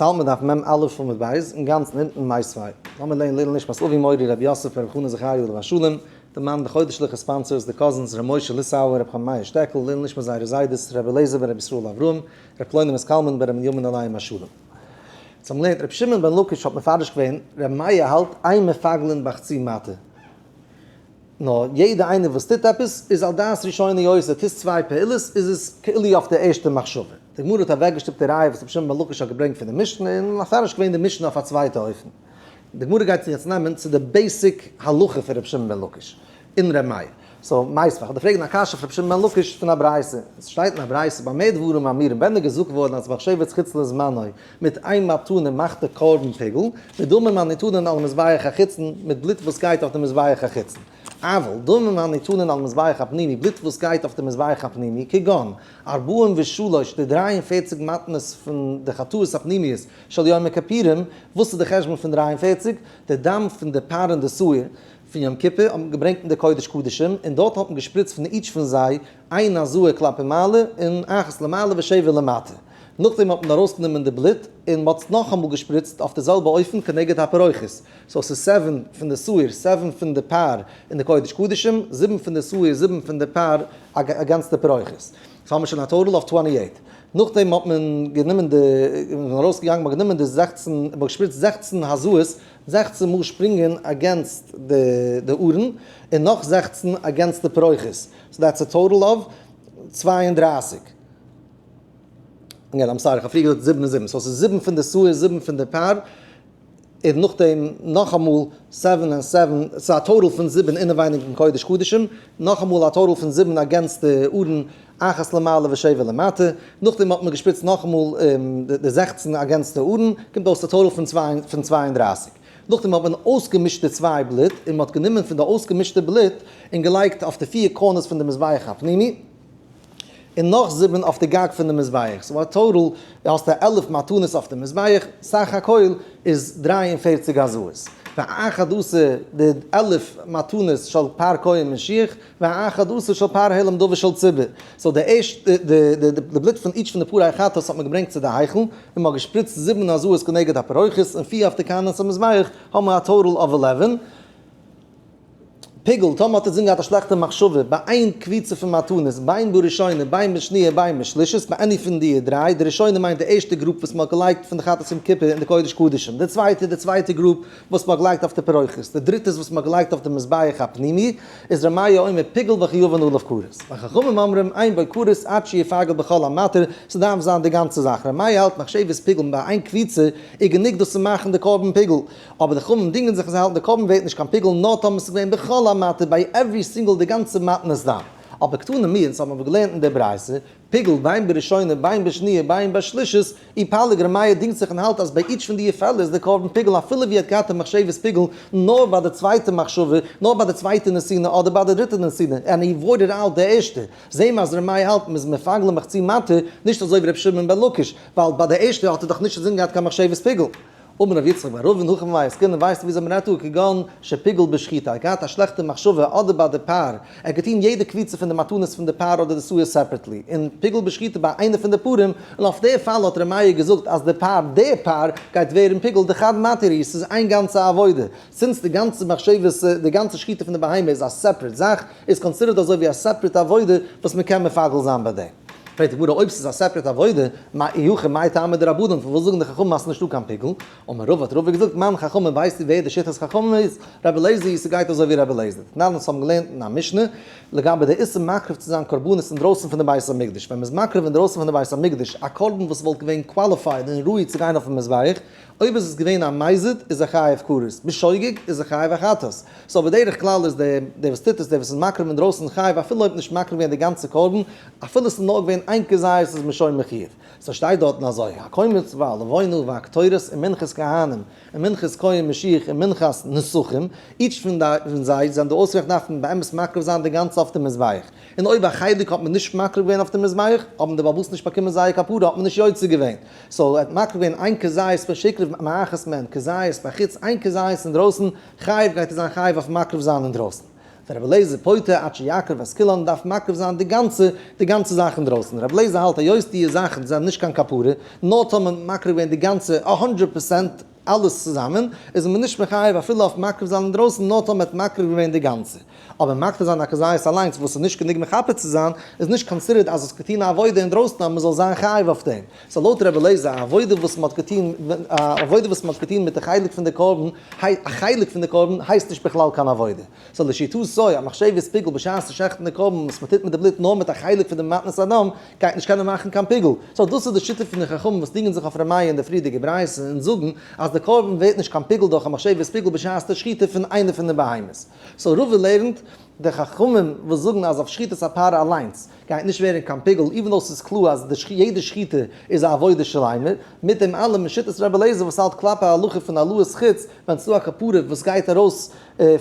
אונז האלט מיר דף מ א עמוד ב', אינגאנצן אונטן מיתיבי. לאמיר לערנען לעילוי נשמת אבי מורי רבי יוסף ברב חנא זכריה עליו השלום, די מאן די חודש'ליכע sponsors די cousins ר' משה ליסאווער ר' חיים מאיר שטעקל, לעילוי נשמת זייערע זיידעס ר' אליעזר בן ר' ישראל אברהם, ר' קלונימוס קלמן בן ר' בנימין עליהם השלום. אונז האבן געלערנט ר' שמעון בן לקיש האט מפרש געווען ר' מאיר האלט אין מפגלין בחצי מטה. נאר יעדע איינער וואס טוט עפעס איז על דעת ראשונה עושה, טוסט צוויי פעולות איז עס כאילו אויף די ערשטע מחשבה. די גמרא האט אוועקגעשטופט די ראיה וואס רבי שמעון בן לקיש האט געברענגט פון די משנה און מפרש געווען די משנה אויף א צווייטע אופן. די גמרא גייט זיך יעצט נעמען צו די basic הלכה פון רבי שמעון בן לקיש און רבי מאיר. so מיתיבי, כ'וועל דיר פרעגן א קשיא אויף רבי שמעון בן לקיש פון א ברייתא. עס שטייט אין א ברייתא במה דברים אמורים ווען איז געזאגט געווארן אז מחשבת חוץ לזמנו מיט איין מתנה מאכט די קרבן פיגול, בדמים הניתנין על מזבח החיצון, מיט בלוט וואס גייט אויף די מזבח החיצון. אבל, דמים הניתנין על מזבח הפנימי, בלוט וואס גייט אויף די מזבח הפנימי, כגון, ארבעים ושלש, די 43 מתנות פון די חטאות הפנימיות של יום הכפורים, וואס איז די חשבון פון 43? די דם פון די פר און די שעיר פון יום כיפור האט מען געברענגט אין די קודש קדשים, און דארט האט מען געשפריצט פון each פון זיי איין הזאה כלפי מעלה און אחת למעלה ושבע למטה. נאכדעם האט מען ארויסגענומען די בלוט און מ'האט עס נאכאמאל געשפריצט אויף די זעלבע אופן כנגד הפרוכת. so ס'איז seven פון די שעיר, seven פון די פר אין די קודש קדשים, זיבן פון די שעיר, זיבן פון די פר against די פרוכת. so האבן מיר שוין א total אויף 28. נאכדעם האט מען גענומען די, מען איז ארויסגעגאנגען, מ'האט גענומען די 16, מ'האט געשפריצט 16 הזאות, 16 מאל שפרינגען against די ארון, און נאך 16 against די פרוכת. so that's א total of 32. יא, I'm sorry, איך האב פריער געזאגט זיבן און זיבן, so ס'איז זיבן פון די שעיר, זיבן פון די פר, און נאכדעם נאכאמאל seven און seven, ס'איז א total פון זיבן אינעווייניג אין קודש קדשים, נאכאמאל א total פון זיבן against די ארון, אחת למעלה ושבע למטה, נאכדעם האט מען געשפריצט נאכאמאל די 16 against די ארון, קומט אויס א total פון 32. נאכדעם האט מען אויסגעמישט די צוויי בלוט, און מ'האט גענומען פון די אויסגעמישטע בלוט און געלייגט אויף די פיר corners פון די מזבח הפנימי, און נאך זיבן אויף די גג פון די מזבח, so א total האסטו 11 מתנות אויף די מזבח, סך הכל איז 43 הזאות. ואחד עשר די 11 מתנות של פר כהן משיח, ואחד עשר של פר העלם דבר של ציבור. so די ערשטע, די בלוט פון each פון די פרי חטאת האט מען געברענגט צו די היכל, און מען האט געשפריצט זיבן הזאות כנגד הפרוכת, און פיר אויף די corners המזבח, האבן מיר א total of 11. פיגול, טאמער האט ער זינגען געהאט א שלעכטע מחשבה, ביי איין קבוצה פון מתנות, בין בראשונה, בין בשניה, בין בשלישית, ביי any פון די דריי, די ראשונה מיינט די ערשטע group וואס מ'האט געלייגט פון די חטאת יום כיפור אין די קודש קדשים, די צווייטע, די צווייטע group וואס מ'האט געלייגט אויף די פרוכת, די דריטע איז וואס מ'האט געלייגט אויף די מזבח הפנימי, איז ר' מאיר אומר פיגול וחייבין עליו כרת. וחכמים אומרים אין בו כרת עד שיפגל בכל המטה, ס'דארף זיין די גאנצע זאך. ר' מאיר האלט מחשבת פיגול ביי איין קבוצה איז גענוג דאס צו מאכן די קרבן פיגול. אבער די חכמים דינגען זיך אז זיי האלטן די קרבן ווערט נישט קיין פיגול נאר טאמער ס'איז געווען בכל המטה ביי every single די גאנצע מתנת דם. אבער קתני מיהת, אונז האבן אבער געלערנט אין די ברייתא, פיגול בין בראשונה בין בשניה בין בשלישית, איפליג ר' מאיר דינגט זיך און האלט אז ביי each פון די פעלער איז די קרבן פיגול אפילו ווי ער האט געהאט א מחשבת פיגול נאר ביי די צווייטע מחשבה, נאר ביי די צווייטע נתינה אדער ביי די דריטע נתינה, און he voided out די ערשטע. זעהן מיר אז ר' מאיר האלט מ'איז מפגל מחצי מטה, נישט אזוי ווי ר' שמעון בן לקיש, ווייל ביי די ערשטע האט ער דאך נישט אינזין געהאט קיין מחשבת פיגול. אמר רבי יצחק בר אבין הכא במאי עסקינן ווייסטו וויאזוי מ'רעדט דא כגון שפיגל בשחיטה ער האט געהאט א שלעכטע מחשבה אדער ביי די פר ער האט געטון יעדע קבוצה פון די מתנות פון די פר אדער די שעיר separately און פיגל בשחיטה ביי איינע פון די פרים און אויף די פאל האט ר' מאיר געזאגט אז די פר די פר גייט ווערן פיגול דחד מתא ס'איז איין גאנצע עבודה since די גאנצע מחשבת די גאנצע שחיטה פון די בהמה איז א separate זאך איז considered אזוי ווי א separate עבודה וואס מ'קען מפגל זיין ביי דעם. פרעגט די גמרא אויב ס'איז א separate עבודה, אי הכי מאי טעמא דרבנן, פארוואס זאגן די חכמים אז ס'איז נישטא קיין פיגול? אמר רבא האט רבא געזאגט, מאן חכמים ווייסטו ווער די שיטת חכמים איז? רבי אליעזר ס'גייט אזוי ווי רבי אליעזר. תנן אונז האבן געלערנט אין א משנה, לגבי די איסור מקריב צו זיין קרבנות אינדרויסן פון די בית המקדש, ווען מ'איז מקריב אינדרויסן פון די בית המקדש א קרבן וואס וואלט געווען qualified און ראוי צו גיין אויפן מזבח, אויב איז עס געווען א מזיד איז ער חייב כרת, בשוגג איז ער חייב א חטאת. so בדרך כלל איז דער דער וואס טוט עס, דער וואס איז מקריב אינדרויסן חייב אפילו אויב נישט מקריב געווען די גאנצע קרבן, אפילו עס איז נאר געווען איין כזית איז מען שוין מחיוב. so שטייט דארטן אזוי, הקומץ והלבונה והקטורת און מנחת כהנים און מנחת כהן משיח און מנחת נסכים, each פון זיי זענען די אויסרעכט דארפן באמת מקריב זיין די גאנצע אויף די מזבח. און אויב א חלק האט מען נישט מקריב געווען אויף די מזבח, האבן די בעל הבית נישט באקומען זייער כפרה, האט מען נישט יוצא געווען. so ער האט מקריב געווען איין כזית פון שהקריב מאחת מהן, כזית בחוץ, איין כזית אינדרויסן, חייב גייט ער זיין חייב אויף מקריב זיין אינדרויסן. ורבי אליעזר פוטר עד שיקריב את כולן דארף מקריב זיין די גאנצע די גאנצע זאך אינדרויסן. רבי אליעזר האלט היות די זאכן זענען נישט קיין כפרה, נאר טאמער מקריב געווען די גאנצע א הונדרעט percent אלעס צוזאמען, איז מען נישט מחייב אפילו אויף מקריב זיין אינדרויסן נאר טאמער האט מקריב געווען די גאנצע. אבער מקריב זיין א כזית אליינס וואס איז נישט גענוג מכפר צו זיין, איז נישט considered אז עס געטון א עבודה אינדרויסן אז מען זאל זיין חייב אויף דעם. so לויט רבי אליעזר, א עבודה וואס מען האט געטון, א עבודה וואס מען האט געטון מיט די חלק פון די קרבן, א חלק פון די קרבן הייסט נישט בכלל קיין עבודה. so לשיטתו, א מחשבת פיגול בשעת שעכטן די קרבן וואס מען טוט מיט די בלוט נאר מיט א חלק פון די מתנת הדם, גייט נישט קענען מאכן קיין פיגול. so דאס איז די שיטה פון די חכמים וואס דינגען זיך אויף ר' מאיר אין די פריערדיגע ברייתא און זאגן אז די קרבן ווערט נישט קיין פיגול דורך א מחשבת פיגול בשעת די שחיטה פון איינע פון די בהמות. so רבא לערנט די חכמים וואס זאגן אז אויף שחיטת הפרה אליינס גייט נישט ווערן קיין פיגול even though ס'איז קלאר אז די יעדע שחיטה איז א עבודה שלימה, מיט דעם אלעם אין שיטת רבי אליעזר וואס האלט כלפי ההלכה פון העלאת חוץ ווען ס'דא א כפרה וואס גייט ארויס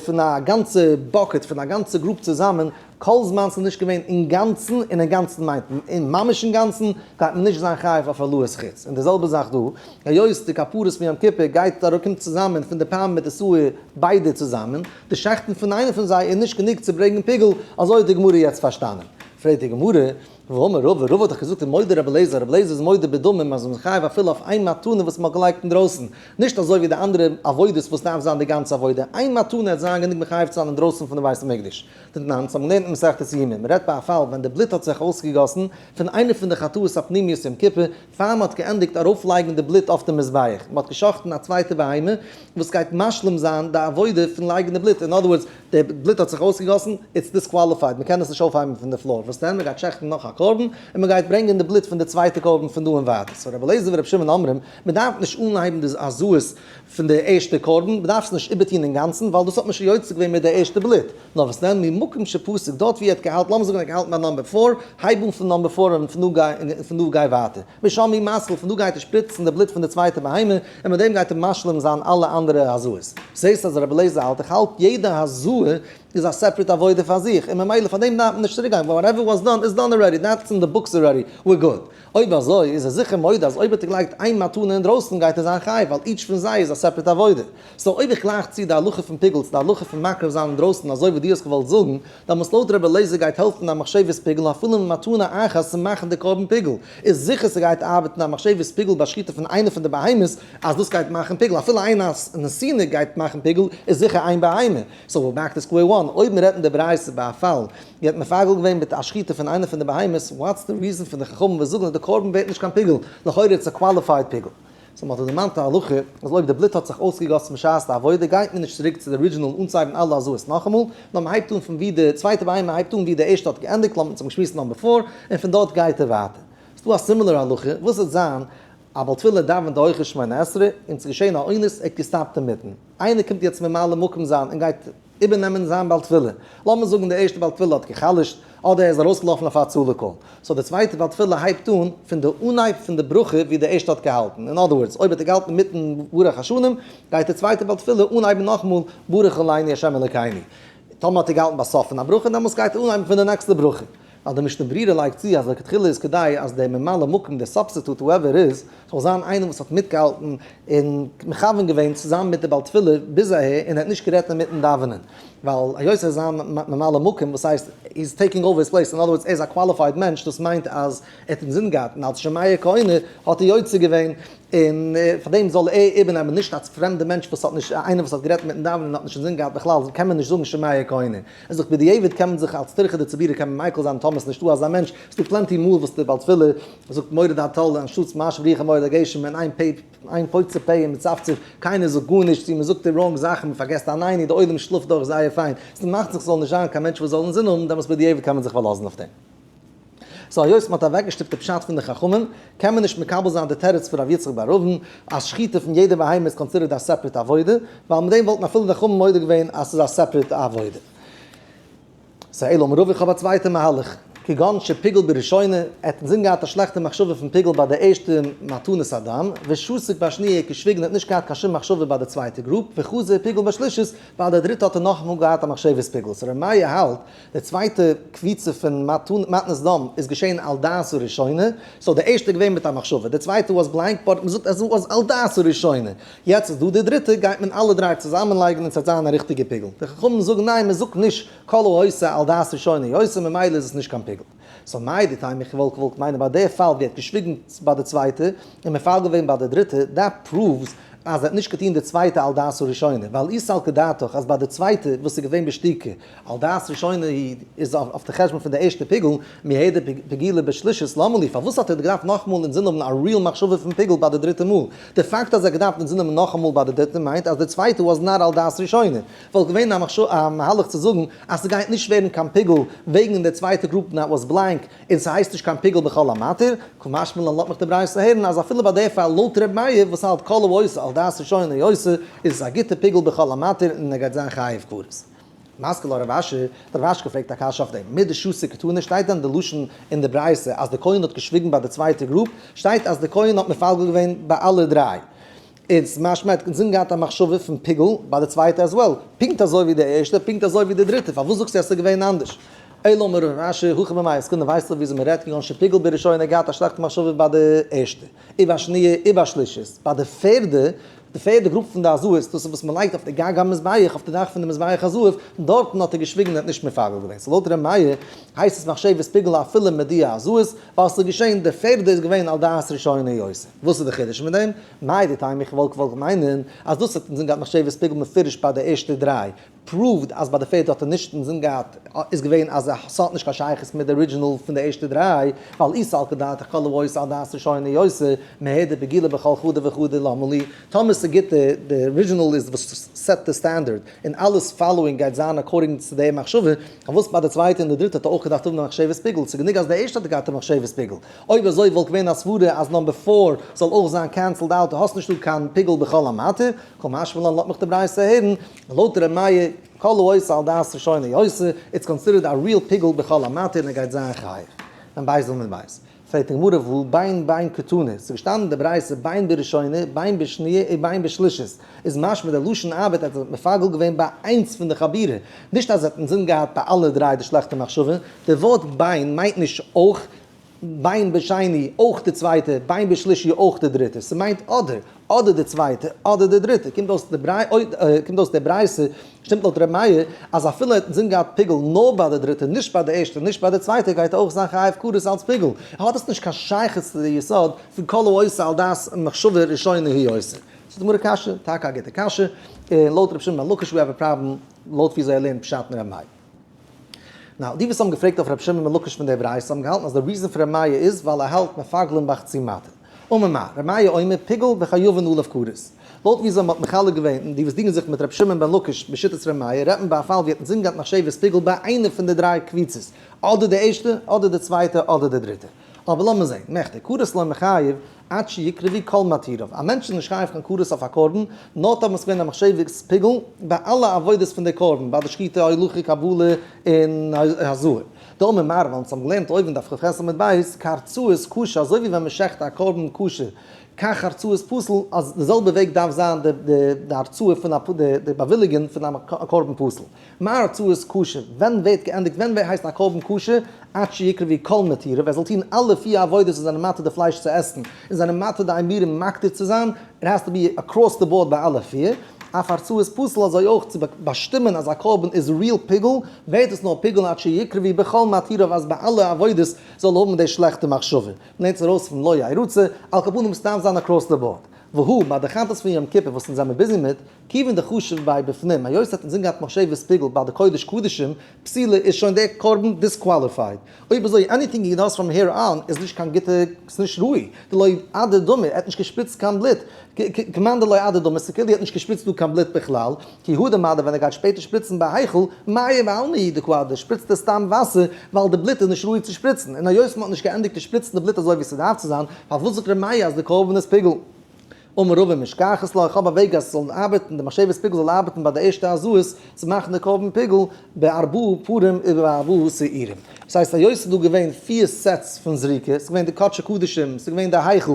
פון א גאנצע bucket פון א גאנצע group צוזאמען כל זמן ס'איז נישט געווען אינגאנצן, און אינגאנצן מיינט אין ממש אינגאנצן, גייט מען נישט זיין חייב אויף העלאת חוץ. און די זעלבע זאך דא, היות די כפרות פון יום כיפור גייט אראפ קומט צוזאמען פון די פר מיט די שעיר ביידע צוזאמען, די שעכטן פון איינע פון זיי איז נישט גענוג צו ברענגען פיגול, אזוי האט די גמרא יעצט פארשטאנען. פרעגט די גמרא, והאמר רבא, רבא האט דאך געזאגט ומודה רבי אליעזר, רבי אליעזר איז מודה בדמים אז מ'איז חייב אפילו אויף איין מתנה וואס מ'האט געלייגט אינדרויסן, נישט אזוי ווי די אנדערע עבודות וואס דארף זיין די גאנצע עבודה, איין מתנה העט זיין גענוג מחייב צו זיין אינדרויסן פון די בית המקדש. דתנן, אונז האבן געלערנט אין מסכת יומא, מ'רעדט ביי א פאל ווען די בלוט האט זיך אויסגעגאסן פון איינע פון די חטאות הפנימיות יום כיפור, פאר מ'האט געענדיגט ארויפלייגן די בלוט אויף די מזבח, מ'האט גע'שחט'ן א צווייטע בהמה וואס גייט משלים זיין די עבודה פון לייגן די בלוט, in other words, די בלוט האט זיך אויסגעגאסן, it's disqualified, מ'קען עס נישט אויפהייבן פון די floor, וואס דען? מ'גייט שעכטן נאך א קרבן, און מ'גייט ברענגען די בלוט פון די צווייטע קרבן פון דא און ווייטער. so רבי אליעזר ורבי שמעון אומרים, מ'דארף נישט אנהייבן די הזאות פון די ערשטע קרבן, מ'דארף עס נישט איבערטון אינגאנצן, ווייל דאס האט מען שוין יוצא געווען מיט די ערשטע בלוט. נאר וואס דען, ממקום שפסק, דארט ווי ער האט געהאלטן, לאמיר זאגן ער האט געהאלטן ביי number four, הייב אן פון number four און פון דא גיי ווייטער. משם הוא מתחיל, פון דא גייט ער שפריצן די בלוט פון די צווייטע בהמה, און מיט דעם גייט ער משלים זיין אלע אנדערע הזאות. זעסט אז רבי אליעזר האלט, איך האלט יעדע הזאה איז א separate עבודה פאר זיך, און ממילא פאר דעם דארף מען נישט צוריק גיין, whatever was done is done already, that's in the books already, we're good. אויב אזוי איז ער זיכער מודה אז אויב האט ער געלייגט איין מתנה אינדרויסן גייט ער זיין חייב ווייל each פון זיי איז א separate עבודה. so אויב איך גלייך צו די הלכה פון פיגול צו די הלכה פון מקריב זיין אינדרויסן אזוי ווי דו האסט געוואלט זאגן, דעמאלס לויט רבי אליעזר גייט העלפן א מחשבת פיגול אפילו ממתנה אחת צו מאכן די קרבן פיגול, איז זיכער ס'גייט ארבעטן א מחשבת פיגול ביי שחיטה פון איינע פון די בהמות אז דאס גייט מאכן פיגול, אפילו איין נתינה גייט מאכן פיגול איז זיכער איין בהמה. so we're back to square one, אויב מ'רעדט אין די ברייתא ביי א פאל ווי האט מפגל געווען מיט א שחיטה פון איינע פון די בהמות, what's the reason פון די חכמים וואס זאגן אז די קרבן ווערט נישט קיין פיגול, לכאורה it's a qualified פיגול. so מ'האט דערמאנט א הלכה אז אויב די בלוט האט זיך אויסגעגאסן בשעת די עבודה גייט מען נישט צוריק צו די original אנצוהייבן אלע הזאות נאכאמאל, נאר מ'הייבט אן פון ווי די צווייטע בהמה הייבט אן ווי די ערשטע האט געענדיגט, לאמיר צום שמועסן number four, און פון דארט גייט ער ווייטער. ס'דא א similar הלכה, וואס וועט זיין א בעל תפילה דאווענט די הויכע שמונה עשרה און ס'איז געשען א אונס ער האט געסטאפט אינמיטן, איינער קומט יעצט ממלא מקום זיין און גייט איבערנעמען זיין בעל תפילה, לאמיר זאגן דער ערשטער בעל תפילה האט גע'חלש'ט, אדער ער איז ארויסגעלאפן אויף א הצלה call, so דער צווייטער בעל תפילה הייבט אן פון די אנהייב פון די ברכה ווי דער ערשטער האט געהאלטן, in other words, אויב האט ער געהאלטן אינמיטן ברך השנים, גייט דער צווייטער בעל תפילה אנהייבן נאכאמאל ברך עלינו השם אלוקינו. טאמער האט ער געהאלטן ביי סוף פון א ברכה, דעמאלס גייט ער אנהייבן פון די נעקסטע ברכה. ווייל די משנה ברורה לייגט צו אז לכתחילה איז כדאי אז דער ממלא מקום, דער substitute whoever איז, זאל זיין איינער וואס האט מיטגעהאלטן און מכוון געווען צוזאמען מיט די בעל תפילה ביז אהער און ער האט נישט גערעדט אינמיטן דאווענען, ווייל היות ער איז זיין ממלא מקום, וואס הייסט he is taking over his place, in other words ער איז א qualified מענטש, דאס מיינט אז ער האט אינזין געהאט און אלס שומע כעונה האט ער יוצא געווען, און פאר דעם זאל ער איבערנעמען, נישט אלס פרעמדע מענטש וואס האט נישט, איינער וואס האט גערעדט אינמיטן דאווענען און האט נישט אינזין געהאט בכלל, קען מען נישט זאגן שומע כעונה. ער זאגט בדיעבד קען מען זיך אלס טירחא דציבורא קען מען מיקל זיין טאמער ס'נישטא אזא מענטש, ס'דא plenty מאל וואס די בעל תפילה זאגט מוריד הטל אנשטאטס משיב רוח ומוריד הגשם אין איין פה אין פוצה פה ומצפצף, קיינער זאגט גארנישט, צו מ'זאגט די wrong זאכן מ'פארגעסט א נייני, די עולם שלאפט דורך זייער פיין, ס'מאכט זיך ס'זאל נישט זיין קיין מענטש וואס זאל אינזין האבן, דעמאלטס בדיעבד קען מען זיך פארלאזן אויף דעם. so היות מ'האט אוועקגעשטופט די פשט פון די חכמים, קען מען נישט מקבל זיין די תירוץ פון ר' יצחק בר אבין אז שחיטה פון יעדע בהמה איז considered א separate עבודה, ווייל מיט דעם וואלטן אפילו די חכמים מודה געווען אז ס'איז א separate עבודה. so אלא אמר רבא איך האב א צווייטע מהלך. כגון שפיגל בראשונה, ער האט אינזין געהאט א שלעכטע מחשבה פון פיגול ביי די ערשטע מתנות הדם, ושתק בשניה, ער האט געשוויגן ער האט נישט געהאט קיין שום מחשבה ביי די צווייטע group, וחזר ופיגל בשלישית, ביי די דריטע האט ער נאכאמאל געהאט א מחשבת פיגול. So ר' מאיר האלט, די צווייטע קבוצה פון מתנות דם איז געשען על דעת הראשונה, so די ערשטע איז געווען מיט א מחשבה, די צווייטע was blank, but מ'זאגט אז was על דעת הראשונה. יעצט איז דא די דריטע, גייט מען אלע דריי צוזאמען לייגן און ס'וועט זיין א ריכטיגע פיגול. די חכמים זאגן ניין, מ'זאגט נישט כל העושה על דעת ראשונה יוצא, ממילא איז עס נישט קיין פיגול. So מהו דתימא, איך וואלט געוואלט מיינען ביי די פאל ווי ער האט געשוויגן ביי די צווייטע און מפגל געווען ביי די דריטע, that proves אז ער האט נישט געטון די צווייטע על דעת הראשונה, ווייל אי סלקא דעתך אז ביי די צווייטע וואס איז געווען בשתיקה על דעת ראשונה איז אויף די חשבון פון די ערשטע פיגול, מיהדר פגילה בשלישית למה לי, פארוואס האט ער געדארפט נאכאמאל אינזין האבן א real מחשבה פון פיגול ביי די דריטע מאל? די פאקט אז ער האט געדארפט אינזין האבן נאכאמאל ביי די דריטע מיינט אז די צווייטע was not על דעת ראשונה. וואלט געווען א מהלך צו זאגן אז ס'גייט נישט ווערן קיין פיגול וועגן די צווייטע group that was blank און ס'הייסט נישט קיין פיגול בכל המתיר, קא משמע לן לאזט מיך די ברייתא הערן אז אפילו ביי די פאל לויט ר' מאיר וואס האלט כל העושה על דעת ראשונה יוצא איז עס א גוטע פיגול בכל המתיר און ער גייט זיין חייב כרת. מתקיף לה רב אשי, דער רב אשי פרעגט א קשיא אויף דעם, מדשתיק קתני שטייט דען די לשון אין די ברייתא אז די כהן האט געשוויגן ביי די צווייטע group? שטייט אז די כהן האט מפגל געווען ביי אלע דריי. איז משמע ער האט אינזין געהאט א מחשבה פון פיגול ביי די צווייטע as well, פונקט אזוי ווי די ערשטע, פונקט אזוי ווי די דריטע, פארוואס זאגסטו אז ס'איז געווען אנדערש? אלא אמר רב אשי, הכא במאי עסקינן, ווייסטו וויאזוי מען רעדט כגון שפיגל בראשונה ער געהאט א שלעכטע מחשבה ביי די ערשטע, ובשניה ובשלישית, ביי די פערדע, די פערדע group פון די הזאות, דאס איז וואס מען לייגט אויף די גג המזבח, אויף די דאך פון די מזבח הזהב, דארטן האט ער געשוויגן און האט נישט מפגל געווען, so לויט ר' מאיר הייסט עס מחשבת פיגול אפילו מיט די הזאות, ווייל ס'איז געשען, די פערדע איז געווען על דעת ראשונה יוצא. וואס איז די חידוש מיט דעם? מהו דתימא איך וואלט געוואלט מיינען אז דאס האט אינזין געהאט מחשבת פיגול מפורש ביי די ערשטע דריי, proved אז ביי די פערטע האט ער נישט אינזין געהאט איז געווען אז ס'האט נישט קיין שייכות מיט די original פון די ערשטע דריי, ווייל אי סלקא דעתך כל העושה על דעת ראשונה יוצא, מיהדר פגילה בכל חדא וחדא למה לי, טאמער ס'גיט די original איז וואס set די סטענדערד און אלעס following גייט זיין according צו די מחשבה, פארוואס ביי די צווייטע און די דריטע האט ער אויך געדארפט האבן די מחשבת פיגול? ס'איז גענוג אז די ערשטע האט געהאט די מחשבת פיגול. אויב אזוי וואלט געווען א סברה אז number four זאל אויך זיין cancelled out, דו האסט נישט דא קיין פיגול בכל המתיר, קא משמע לן לאזט מיך די ברייתא הערן, לויט ר' מאיר, כל העושה על דעת ראשונה יוצא, it's considered א real פיגול בכל המתיר און ער גייט זיין חייב. מ"ב עמוד ב'. פרעגט די גמרא והא בין בין קתני, ס'איז געשטאנען אין די ברייתא בין בראשונה בין בשניה און בין בשלישית, איז משמע די לשון ארבעט אז ער האט מפגל געווען ביי איינס פון די חבורה, נישט אז ער האט אינזין געהאט ביי אלע דריי די שלעכטע מחשבה, די ווארט בין מיינט נישט אויך בין בשני אויך די צווייטע, בין בשלישי אויך די דריטע, ס'מיינט אדער, אדער די צווייטע אדער די דריטע, קומט אויס די בריי קומט אויס די ברייתא שטימט לויט ר' מאיר אז אפילו ער האט אינזין געהאט פיגול נאר ביי די דריטע נישט ביי די ערשטע נישט ביי די צווייטע גייט אויך זיין חייב כרת אלץ פיגול, האט עס נישט קיין שייכות צו די יסוד פון כל העושה על דעת מחשבה ראשונה הוא יוצא. זאגט די גמרא קשיא, טאקע א גוטע קשיא, און לויט ר' שמעון בן לקיש we have a problem לויט וויאזוי ער לערנט פשט אין ר' מאיר. now, די וואס האבן געפרעגט אויף ר' שמעון בן לקיש פון די ברייתא האבן געהאלטן אז די reason פון ר' מאיר איז ווייל ער האלט מפגלין בחצי מתיר. אמר מר, ר' מאיר אומר פיגול וחייבין עליו כרת. לויט וויאזוי מ'האט מחלק געווען און די וואס דינגען זיך מיט ר' שמעון בן לקיש בשיטת ר' מאיר רעדט מען ביי א פאל ווי ער האט אינזין געהאט מחשבת פיגול ביי איינע פון די דריי קבוצות, אדער די ערשטע, אדער די צווייטע, אדער די דריטע. אבער לאמיר זען, מכדי כרת לא מיחייב עד שיקרבו כל מתיריו, א מענטש איז נישט חייב קיין כרת אויף א קרבן, נאר טאמער עס איז געווען א מחשבת פיגול ביי אלע עבודות פון די קרבן, ביי די שחיטה, הולכה, קבלה, און הזאה. דאמר מר, ווייל אונז האבן געלערנט אויבן דף כ"ח עמוד ב', כהרצאת כשר, אזוי ווי ווען מען שעכט א קרבן כשר, כך הרצאת פסול, אז די זעלבע וועג דארף זיין די הרצאה פון א די באוויליגען פון א קרבן פסול. מה הרצאת כשר, ווען ווערט געענדיגט, ווען הייסט א קרבן כשר, עד שיקרבו כל מתיריו, ער זאל טון אלע פיר עבודות וואס זענען מתיר די פלייש צו עסן, און זענען מתיר די אימורים מקטיר צו זיין, it has to be across the board ביי אלע פיר, אף הרצאת פסול אזוי אויך צו באשטימען אז א קרבן איז real פיגול, ווערט עס נאר פיגול עד שיקרבו בכל מתיריו אז ביי אלע עבודות זאל האבן די שלעכטע מחשבה. מ'לערנט עס ארויס פון לא ירצה, על כל פנים עס דארף זיין across the board. והוא, ביי די חטאת פון יום כיפור וואס אונז זעמיר busy מיט, כיוון דחשיב ביה בפנים, היות ס'האט אינזין געהאט מחשבת פיגול ביי די קודש קדשים, פסילה איז שוין דער קרבן disqualified. אויב אזוי anything he does from here on איז נישט קיין גוטע, ס'איז נישט ראוי, דלא אהדר דמא, ער האט נישט געשפריצט קיין בלוט, כמאן דלא אהדר דמא, ס'כאילו ער האט נישט געשפריצט דא קיין בלוט בכלל, כי הא דמדהר ווען ער גייט שפעטער שפריצן ביי היכל, מיא בעלמא הוא דקא אהדר, שפריצט ער סתם וואסער, ווייל די בלוט איז נישט ראוי צו שפריצן, און היות מ'האט נישט געענדיגט צו שפריצן די בלוט אזוי ווי ס'דארף צו זיין, פארוואס זאגט ר' מאיר אז די קרבן איז פיגול? אמר רבא משכחת לה, איך האב א וועג אז ס'זאל ארבעטן, די מחשבת פיגול זאל ארבעטן ביי די ערשטע הזאות צו מאכן די קרבן פיגול, בארבעה פרים ובארבעה שעירים. ס'הייסט היות ס'איז דא געווען פיר sets פון זריקה, ס'איז געווען די קדשי קדשים, ס'איז געווען די היכל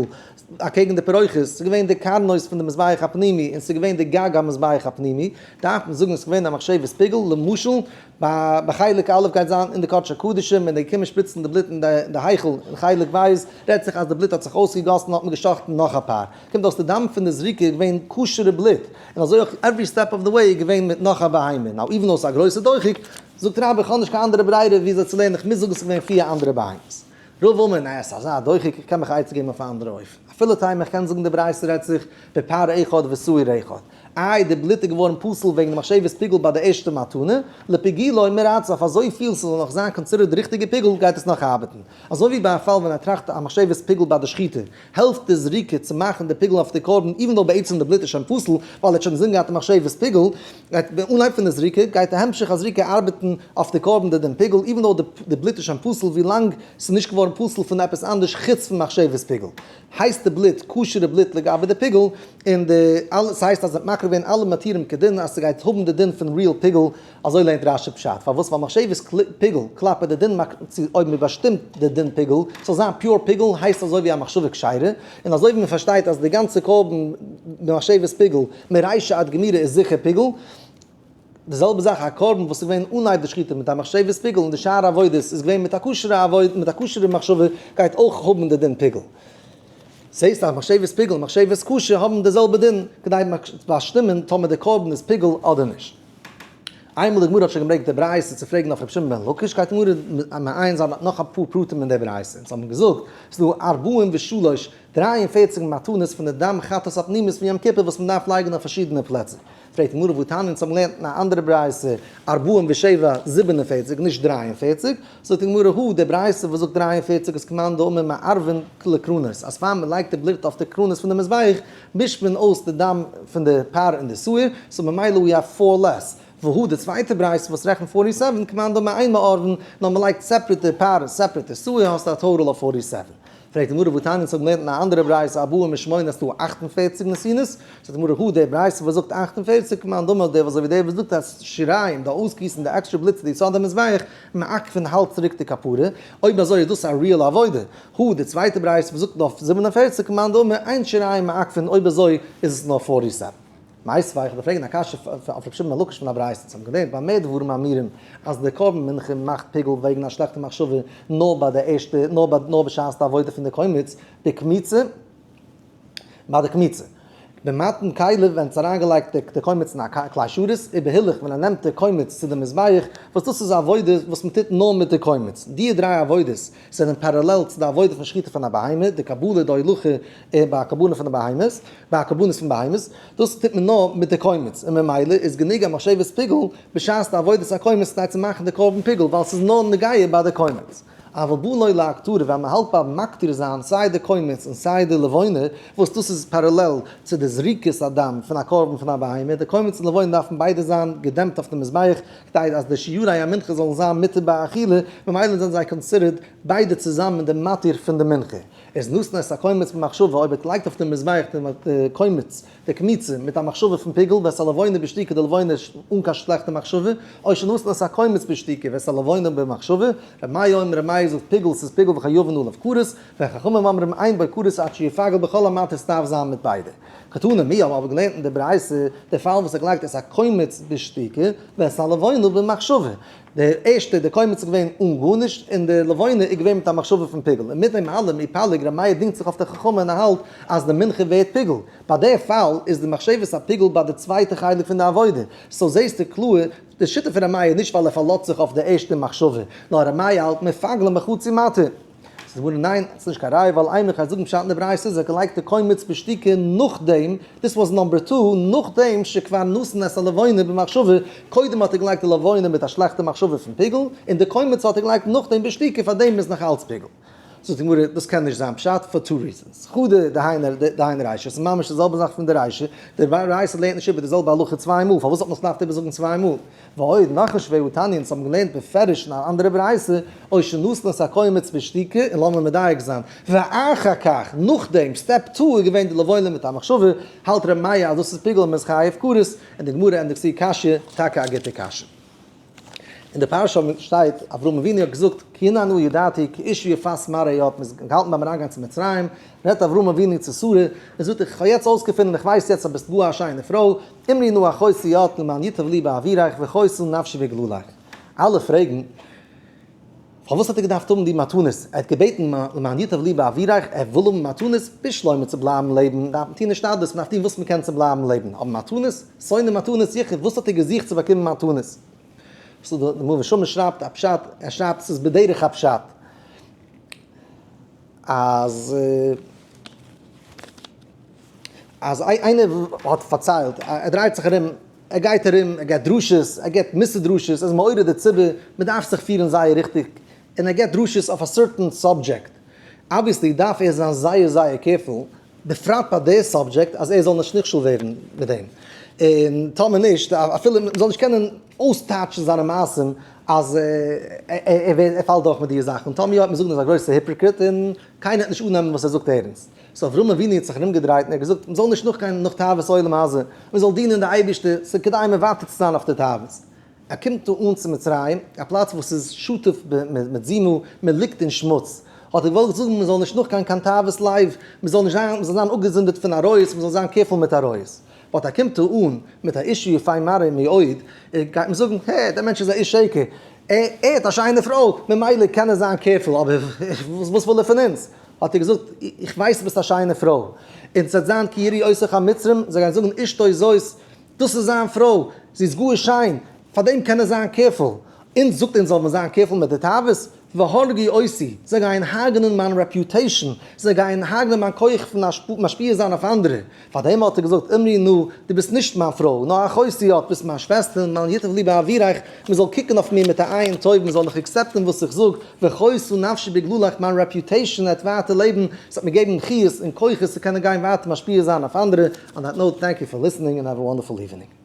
אקעגן די פרוכת, ס'איז געווען די קרנות פון די מזבח הפנימי, און ס'איז געווען די גג המזבח הפנימי, דארף מען זאגן עס איז געווען א מחשבת פיגול, למשל ביי בחלק א' גייט זיין אין די קדשי קדשים ווען די קומען שפריצן די בלוט אין די היכל, אין חלק ב' רעדט זיך אז די בלוט האט זיך אויסגעגאסן האט מען געשאכטן נאך א פאר, קומט אויס די דם פון די זריקה איז געווען כשר'ע בלוט, און אזוי אויך every step of the way איז געווען מיט נאך א בהמה, now even though ס'איז א גרויסע דוחק, זאגט רבה איך האב נישט קיין אנדערע ברירה וויאזוי צו לערנען איך מוז זאגן ס'איז געווען פיר אנדערע בהמות. רבא אמר ניין ס'איז אזא דוחק איך קען מיך עצה געבן אויף א אנדערע אופן אפילו תימא איך קען זאגן די ברייתא רעדט זיך בפר אחד ושעיר אחד איי די בלוט איז געווארן פסול וועגן די מחשבת פיגול ביי די ערשטע מתנה לפיגולו מרצה אויף אזויפיל ס'זאל נאך זיין considered די ריכטיגע פיגול גייט עס נאך ארבעטן אזוי ווי ביי א פאל ווען ער טראכט א מחשבת פיגול ביי די שחיטה העלפט די זריקה צו מאכן די פיגול אויף די קרבן even though בעצם די בלוט איז שוין פסול ווייל ער האט שוין אינזין געהאט די מחשבת פיגול, גייט די אנהייב פון די זריקה גייט די המשך הזריקה ארבעטן אויף די קרבן די דין פיגול even though די בלוט איז שוין פסול ווילאנג ס'איז נישט געווארן פסול פון עפעס אנדערש חוץ פון מחשבת פיגול הייסט די בלוט כשר'ע בלוט לגבי די פיגול און די אלע ס'הייסט אז מ'האט מקריב געווען אלע מתירים כדין אז ס'גייט האבן די דין פון real פיגול אזוי לערנט רש"י פשט, פארוואס? ווייל מחשבת פיגול כלפי די דין צו אויב מען באשטימט די דין פיגול ס'זאל זיין pure פיגול הייסט אזוי ווי א מחשבה כשרה, און אזוי ווי מען פארשטייט אז די גאנצע קרבן במחשבת פיגול מרישא עד גמירא איז זיכער פיגול, די זעלבע זאך א קרבן וואס איז געווען אנהייב די שחיטה מיט א מחשבת פיגול און די שאר עבודות איז געווען מיט א כשר'ע עבודה מיט א כשר'ע מחשבה גייט אויך האבן די דין פיגול. ס'הייסט אז מחשבת פיגול און מחשבת כשר האבן די זעלבע דין כדי באשטימען טאמער די קרבן איז פיגול אדער נישט. איינמאל די גמרא האט שוין געברענגט די ברייתא צו פרעגן אויף רבי שמעון בן לקיש, גייט די גמרא מעיין זיין נאך אפאר פרטים אין די ברייתא. אונז האבן געזאגט, ס'איז דא ארבעים ושלש, 43 מתנות פון די דם חטאת הפנימית פון יום כיפור וואס מ'דארף לייגן אויף פארשידענע פלעצער. פרעגט די גמרא והתניא, אונז האבן געלערנט אין א אנדערע ברייתא 47, 47, נישט 43. זאגט די גמרא הא, די ברייתא וואס זאגט 43 איז כמאן דאמר מערבין לקרנות, אז פאר מ'לייגט די בלוט אויף די קרנות פון די מזבח, מישט מען אויס די דם פון די פר און די שעיר, so ממילא we have four less. והא די צווייטע ברייתא וואס רעכנט 47, כמאן דאמר אין מערבין, נאר מען לייגט separate די פר און separate די שעיר, האסטו א total אויף 47. פרעגט די גמרא והתניא אונז האבן געלערנט אין א אנדערע ברייתא 48 האסטו 48 נתינות, זאגט די גמרא הא די ברייתא וואס זאגט 48, כמאן דאמר דער וואס אזוי ווי דער וואס זאגט אז שיריים, די אויסגיסן די עקסטרע בלוט צו די יסוד המזבח, מעכבין האלט צוריק די כפרה, אויב אזוי איז דאס א real עבודה. הא, די צווייטע ברייתא וואס זאגט נאר 47 כמאן דאמר אין שיריים מעכבין אויב אזוי איז עס נאר 47. מיתיבי, איך וועל פרעגן א קשיא אויף רבי שמעון בן לקיש פון א ברייתא, אונז האבן געלערנט במה דברים אמורים אז די קרבן מנחה מאכט פיגול וועגן א שלעכטע מחשבה נאר ביי די ערשטע נאר ביי נאר בשעת די עבודה פון די קומץ בקמיצה ביי די קמיצה. במתן כלי ווען ס'איז אריינגעלייגט די קומץ אין א כלי שרת, ובהילוך ווען ער נעמט די קומץ צו די מזבח, וואס דאס איז א עבודה וואס מען טוט נאר מיט די קומץ. די דריי עבודות זענען parallel צו די עבודה פון שחיטה פון א בהמה, די קבלה די הולכה ביי א קרבנות פון די בהמות, ביי א קרבנות פון בהמות, דאס טוט מען נאר מיט די קומץ, און ממילא איז גענוג א מחשבת פיגול בשעת די עבודת הקומץ כדי צו מאכן די קרבן פיגול, ווייל ס'איז נאר נוגע ביי די קומץ. אבל בא לו להקטרה ווען מען האלט ביים מקטיר זיין סיי די קומץ און סיי די לבונה, וואס דאס איז parallel צו די זריקת הדם פון א קרבן פון א בהמה, די קומץ און לבונה דארפן ביידע זיין געדעמפט אויף די מזבח, כדי אז די שיורי המנחה זאלן זיין מותר באכילה, ממילא זענען זיי considered ביידע צוזאמען די מתיר פון די מנחה. איז נתן את הקומץ במחשבה, אויב ער לייגט אויף די מזבח די קומץ, די קמיצה, מיט א מחשבה פון פיגול, ואת הלבונה בשתיקה, די לבונה אן קיין שלעכטע מחשבה, או שנתן את הקומץ בשתיקה, ואת הלבונה במחשבה, ר' מאיר אומר, ר' מאיר זאגט פיגול, ס'איז פיגול וחייבין עליו כרת, וחכמים אומרים אין בו כרת עד שיפגל בכל המתיר ס'דארף זיין מיט ביידע. קתני מיר האבן אבער געלערנט אין די ברייתא די פאל וואס ער געלייגט את הקומץ בשתיקה ואת הלבונה במחשבה, די ערשטע די קומץ איז געווען אן גארנישט און די לבונה איז געווען מיט א מחשבה פון פיגול, און מיט דעם אלעם איפליג ר' מאיר דינגט זיך אויף די חכמים און ער האלט אז די מנחה ווערט פיגול, ביי די פאל איז די מחשבת הפיגול ביי די צווייטע חלק פון די עבודה, so זעסטו קלאר די שיטה פון ר' מאיר נישט ווייל ער פארלאזט זיך אויף די ערשטע מחשבה, נאר ר' מאיר האלט מפגלין בחצי מתיר. זאגט די גמרא ניין, ס'איז נישט קיין ראיה ווייל איינער קען זאגן פשט אין די ברייתא איז ער געלייגט די קומץ בשתיקה נאכדעם, this was number two, נאכדעם שכבר נתן את הלבונה במחשבה, קודם האט ער געלייגט די לבונה מיט א שלעכטע מחשבה פון פיגול, און די קומץ האט ער געלייגט נאכדעם בשתיקה פארדעם איז נאך אלץ פיגול. זאגט די גמרא דאס קען נישט זיין פשט for two reasons, חדא דהיינו רישא, ס'איז ממש די זעלבע זאך פון די רישא, די ברייתא לערנט נישט איבער די זעלבע הלכה צוויי מאל, פארוואס האט מען עס געדארפט איבערזאגן צוויי מאל? ועוד, נאך נישט והוא תניא, אונז האבן געלערנט בפירוש אין א אנדערע ברייתא, או שנתן את הקומץ בשתיקה, און לאמיר מדייק זיין, ואחר כך, נאכדעם, step two איז געווען די לבונה מיט א מחשבה, האלט ר' מאיר אז דאס איז פיגול און מ'איז חייב כרת, און די גמרא ענדיגט צו קשיא, טאקע א גוטע קשיא. אין די פרשה שטייט, אברהם אבינו האט געזאגט, כי הנה אנא ידעתי כי אשה יפת מראה את, מ'איז געהאלטן ביים אריינגיין צו מצרים, רעדט אברהם אבינו צו שרה, און זאגט איך האב יעצט אויסגעפונען, איך ווייס יעצט אז ביסט גאר א שיינע פרוי, אמרי נא אחותי את למען ייטב לי בעבורך וחיתה נפשי בגללך. אלע פרעגן, פארוואס האט ער געדארפט האבן די מתנות? ער האט געבעטן למען ייטב לי בעבורך, ער וויל האבן מתנות, בשלמא צו בלייבן לעבן דארף מען טון השתדלות, מען דארף טון וואס מען קען צו בלייבן לעבן, אבער מתנות? שונא מתנות יכאב, וואס האט ער געזוכט צו באקומען מתנות? ס'איז דא, די מאור ושמש שרייבט א פשט, ער שרייבט ס'איז בדרך הפשט, אז אז איינער האט פארציילט, ער דרייט זיך ארום, ער גייט ארום, ער געבט דרשות, ער געבט מוסר דרשות, ער איז מעורר די ציבור, מען דארף זיך פירן זייער ריכטיג, און ער געבט דרשות אויף א certain subject, obviously דארף ער זיין זייער זייער careful, בפרט ביי די subject, אז ער זאל נישט נכשל ווערן מיט דעם, און טאמער נישט, אפילו מען זאל נישט קענען אויסטייטשן זיינע מעשים אז ער פאלט דורך מיט די זאכן, און טאמער יא וועט מען זאגן ער איז א גרויסע hypocrite און קיינער וועט נישט אננעמען וואס ער זאגט ערנסט. so אברהם אבינו האט זיך ארומגעדרייט און ער האט געזאגט מען זאל נישט נאכגיין נאך תאוות עולם הזה, מען זאל דינען די אייבערשטער, ס'איז כדאי מוותר צו זיין אויף די תאוות. ער קומט דא אן צו מצרים, א פלאץ וואס איז שטוף מיט זימה, מען ליגט אין שמוץ. האט ער געוואלט זאגן מען זאל נישט נאכגיין קיין תאוות לב, מען זאל נישט זיין, מען זאל זיין אפגעזונדערט פון עריות, מען זאל זיין careful מיט עריות. but ער קומט דא אן מיט א אשה יפה מראה מאוד, גייט מען זאגן, הע, דער מענטש איז א איש שקר, ער האט א שיינע פרוי, ממילא קען ער זיין careful, אבער וואס וויל ער פון אונז? האט ער געזאגט, איך ווייס דו ביסט א שיינע פרוי, און ס'וועט זיין כי יראו אותך המצרים, זיי גייען זאגן אשתו זאת, דאס איז זיין פרוי, זי איז גאר שיין, פאר דעם קען ער זיין careful, אונז זאגט אונז זאל מען זיין careful מיט די תאוות, והרגו אותי, זיי גייען הרג'נען מיין reputation, זיי גייען הרג'נען מיין כח פון משפיע זיין אויף אנדערע, פאר דעם האט ער געזאגט, אמרי נא, דו ביסט נישט מיין פרוי, נאר אחותי את, ביסט מיין שוועסטער, למען ייטב לי בעבורך, מען זאל קוקן אויף מיר מיט א עין טוב, מען זאל מיך accept ן וואס איך זאג, וחיתה נפשי בגללך, מיין reputation וועט ווייטער לעבן, עס וועט מיר געבן חיות און כוחות צו קענען גיין ווייטער משפיע זיין אויף אנדערע, on that note, thank you for listening and have a wonderful evening.